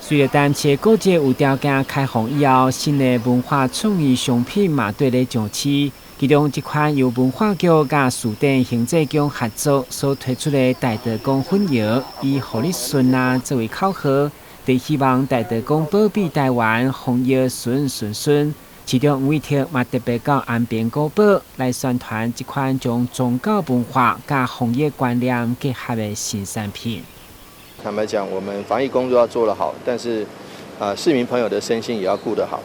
隨著台南市古蹟有條件開放以後，新的文化創意商品嘛綴咧上市。其中這款由文化局佮士典行濟宮合作所推出的大道公粉藥，以予你順啊作為口號，佇希望大道公保庇台灣防疫順順順。市長黃偉哲嘛特別到安平古堡來宣傳這款將宗教文化佮防疫觀念結合的新產品。坦白講，我們防疫工作要做得好，但是啊，市民朋友的身心也要顧得好。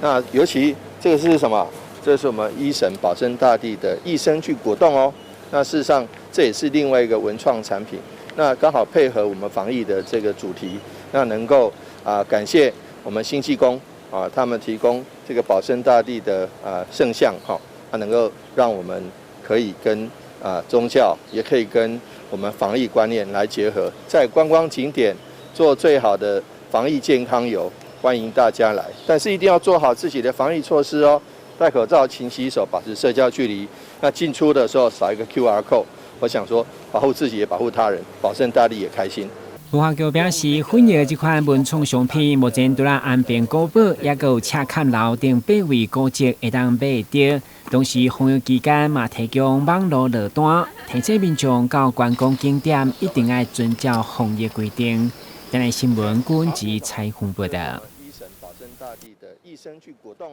那尤其這個是什麼？這是我們醫神保生大帝的益生菌果凍哦。那事實上，這也是另外一個文創產品。那剛好配合我們防疫的這個主題，那能夠啊感謝我們興濟宮啊，他們提供這個保生大帝的啊聖像哈，它能夠讓我們可以跟啊宗教，也可以跟我們防疫觀念來結合，在觀光景點做最好的防疫健康遊，歡迎大家來。但是一定要做好自己的防疫措施哦。戴口罩、勤洗手、保持社交距離。那進出的時候掃一個 QR code。我想說，保護自己也保護他人，保生大帝也開心。文化局表示，粉藥這款文創商品，目前除了安平古堡，也閣有赤崁樓等八位古蹟會當買會著。同時，防疫期間嘛提供網路落單，提醒民眾到觀光景點一定愛遵照防疫規定。台南新聞郭文吉採訪報導。醫神保生大帝的益生菌果凍。